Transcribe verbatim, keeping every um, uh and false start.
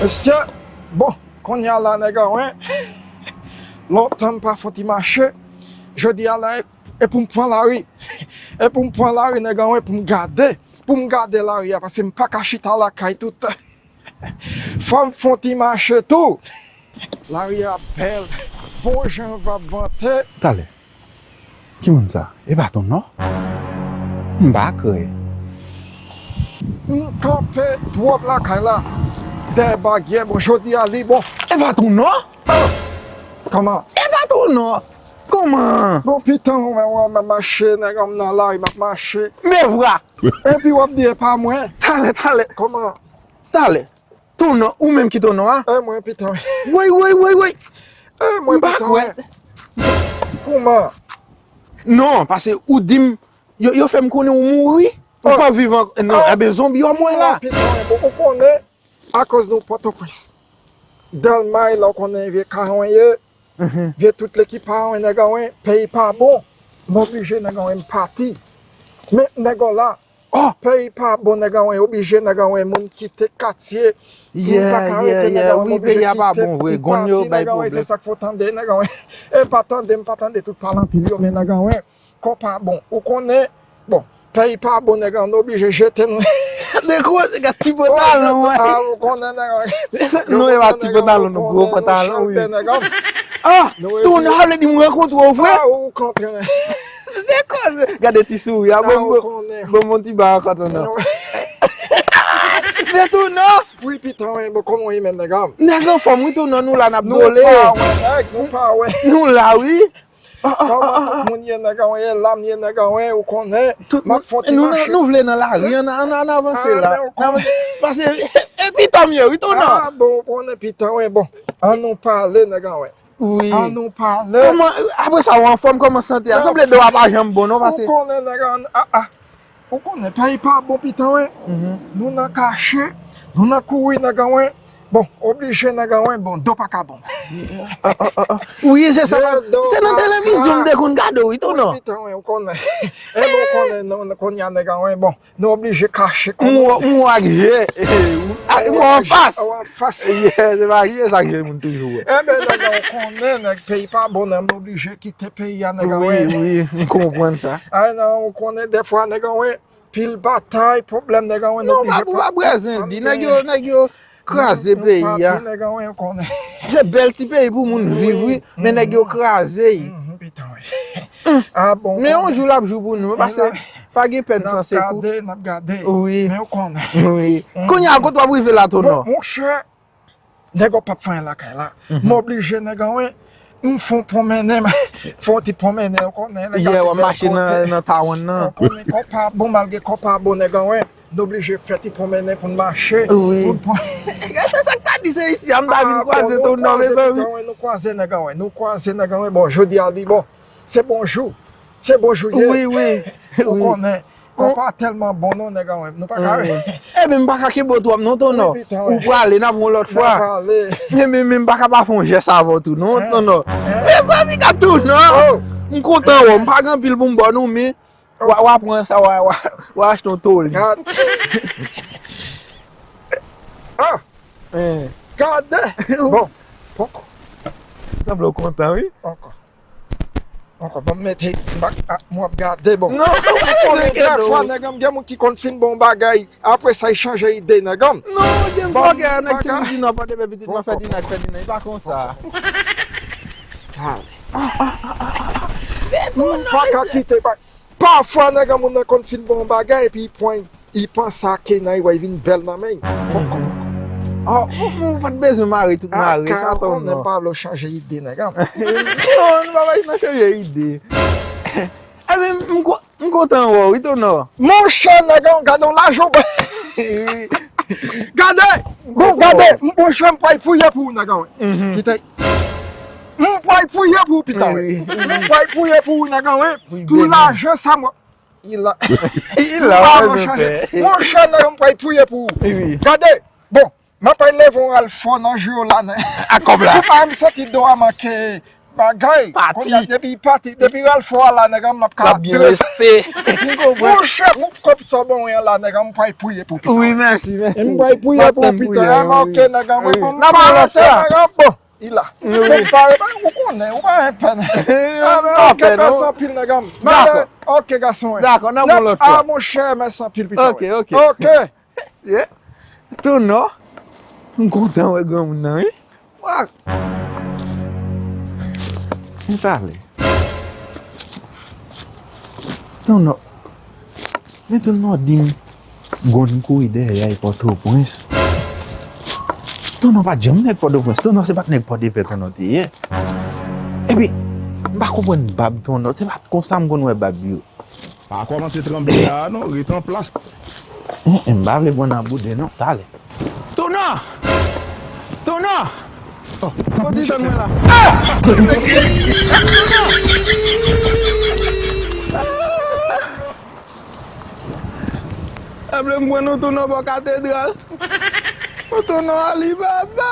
Mesye, bon, kounye a la, nèg an, wen. Lontan m pa fè yon ti mache. Jodi a la, e, e pou m pran lari. E pou m pran lari, nèg an, wen, pou m gade. Pou m gade lari a, paske m pa ka chita lakay tout tan. Fò m fè yon ti mache tou. Lari a bèl. Bon jan van ap vante. Talè. Ki moun sa? E pa Tonò? M pa kwè. M kanpe twòp lakay la. Dèyè bagyè, bon, jodi a li bon. E pa Tonò? Kòman? E pa Tonò? Kòman? Bon, pitan, ou wè, m ap mache, nèg an, m nan lari, m ap mache. Men vwa! Epi w ap di e pa mwen. Talè, talè. Kòman? Talè. Tonò, ou menm ki Tonò a? E mwen, pitan. Woy, woy, woy, woy. E mwen, pitan. M pa kwè. Kòman? Non, paske ou di m, yo, yo fè m konnen ou mouri. Ou pa viv ankò. Non, enben zonbi yo mwen la. Pitan, bon, ou konnen, akoz nou Pòtoprens. Dèlma la, ou konnen vye Kawen ye. Vye tout lekip Kawen, nèg an, wen, peyi pa bon. M oblije, nèg an, wen, m pati. Men nèg an la, oh, peyi pa bon, nèg an, wen, oblije, nèg an, wen, moun kite katye. Yeah, yeah, yeah, wi, peyi a pa bon vre, gòn yo bay pwoblèm. Se sa k fè w tande, nèg an, wen. E pa tande, m pa tande tout pale anpil yo, men nèg an, wen, kò pa bon. Ou konnen, bon, peyi pa bon, nèg an, nou oblije jete nou. De koze, gad ti pantalon, wen. Ah, ou konnen, nèg an, wen. Non, e pa ti pantalon, non, gwo pantalon, wi. Ah, Tonò, sa vle di m rankontre w vre? Ah, ou kontre. De koze. Gade ti souri a, bon, bon, bon, ti ba ankò, Tonò. Men Tonò. Wi, pitan, wi, bon, kòman w ye menm, nèg an? Nèg anfòm, wi, Tonò, nou la, n ap dole. Nou pa wè, nèg, nou pa wè. Nou la, wi. Kòman tout moun ye, nèg an, wi, e la m ye, nèg an, wi, ou konnen. M ap fè yon ti mache. Nou vle nan lari, ann, ann, ann avanse la. Pase, e pitan m ye, wi, Tonò. Ah, bon, ou konnen pitan, wi, bon. Ann nou pale, nèg an, wi. Wi. Ann nou pale. Kòman, apre sa, ou anfòm, kòman sante a? Sanble do a pa janm bon, non, pase. Ou konnen, nèg an, ah, ah. Ou konnen, peyi pa bon, pitan, wi. Nou nan kache, nou nan kouri, nèg an, wi. Bon, oblije, nèg an, wi, bon, do pa ka bon. Wi, se sa, se nan televizyon m te konn gade w, wi, Tonò. Pitan, wi, ou konnen. E bon, ou konnen, non, kounye a, nèg an, wi, bon. Nou oblije kache kò nou. M wè w ak je. M wè w anfas. Ou anfas. Yeah, se pa je sa k je moun toujou wè. Enben, nèg an, ou konnen, nèg, peyi pa bon, nèg, m oblije kite peyi a, nèg an, wi. Wi, wi, m konprann sa. Ay, non, ou konnen, dèfwa, nèg an, wi, pil batay, pwoblèm, nèg an, wi, nou oblije pa. Non, ou pa prezen di, nèg yo, nèg yo kraze peyi a. Se bèl ti peyi pou moun viv, wi, men nèg yo kraze l. Pitan, wi. Ah, bon, men yon jou l ap jou pou nou, pase pa gen pèn san sekou. N ap gade, n ap gade. Wi. Men ou konnen. Wi. Kounye a, kote w ap rive la, Tonò? Bon, monchè, nèg yo p ap fè anyen lakay la. M oblije, nèg an, wi. M fè yon pwonmennen, fè yon ti pwonmennen, ou konnen, nèg yo ap mache nan, nan Tawonn nan. Ou konnen, kò pa bon, malgre kò pa bon, nèg an, wi. Nou oblije fè ti pwonmennen pou n mache. Wi. Pou n pran. Se sa k ta di, se isi a m ta vin kwaze Tonò, mezanmi. Nou kwaze, nèg an, wi. Nou kwaze, nèg an, wi. Bon, jodi a li bon. Se bonjou. Se bonjou ye. Wi, wi. Ou konnen. Kò pa tèlman bon, non, nèg an, wi. Nou pa ka. Ebyen, m pa ka kenbe w twòp, non, Tonò. Ou prale, n ap wè yon lòt fwa. Men, men, men m pa ka pa fè yon jès avè w tou, non, Tonò. Mezanmi, gad Tonò. M kontan wè w. M pa gen anpil pou m ba w, non, men W a, w a pran sa, w a, w a, w a achte yon toli. Gad. Ah! Gade! Bon, poko. Sanble w kontan, wi. Ankò. Ankò, ban m mete, m ap gade, bon. Non, ou konnen dèfwa, nèg an, gen moun ki konn fin bon bagay. Apre sa, li chanje ide, nèg an. Non, James Walker, nèg se moun di non, pa te fè pitit mwen fè dinaj, fè dinaj. Li pa konsa. Gade. Nou pa ka kite, pa, pafwa, nèg an, moun nan konn fin bon bagay, epi li pran, li panse a Kenan, li wè li vin bèl nan men. Ah, ou, ou pa t bezwen mare tout mare, sa tonton. Konnen pa vle w chanje ide, nèg an. Non, nou pa bezwen chanje ide. Ebyen, m, m, M kontan wè w, wi, Tonò. Monchè, nèg an, gade yon lajan. Gade! Bon, gade! Monchè, m pral priye pou ou, nèg an, wi. Kite. M pral priye pou ou, pita, wi. M pral priye pou ou, nèg an, wi. Pou lajan sa, mwen. Il la. Il la, monchè. Monchè, nèg an, m pral priye pou ou. Gade! Bon, m ap leve yon ralfò nan jou yo la, nèg. A kòb la. Ou pa m santi do a manke. bagay. Pati. Kounye a, depi pati, depi Ralph a la, nèg an m ap ka ap byen rete. Monchè, yon kòb sa w ban mwen an la, nèg an m pral priye pou pita. Wi, mèsi, mèsi. M pral priye pou pita. Oke, nèg an, mwen bon. N ap rete, nèg an, bon. Ila. Ou pare, ou konnen, ou pa gen pèn. Ah, men oke, mèsi anpil, nèg an. Dakò. Oke, gason. Dakò, n ap yon lòt fwa. Ah, monchè, mèsi anpil, pita. Oke, oke. Oke. Mesye, Tonò, m kontan wè granmoun nan, wi. Wak! M t ale. Tonò, men Tonò di m, Gon kouri dèyè y al Pòtoprens. Tonò pa t janm nèg Pòtoprens. Tonò se pa t nèg Pòdepè Tonò te ye. Epi, m pa konprann bab Tonò. Se pa t konsa m konn wè bab yo. Pa kòmanse tranble la a non, ret an plas. Enhen, m pa vle pran nan bouden non, talè. Tonò! Tonò! Oh, kote w jwenn mwen la? Tonò! Sa vle m pran nou Tonò bò katedral. Tonò Alibaba.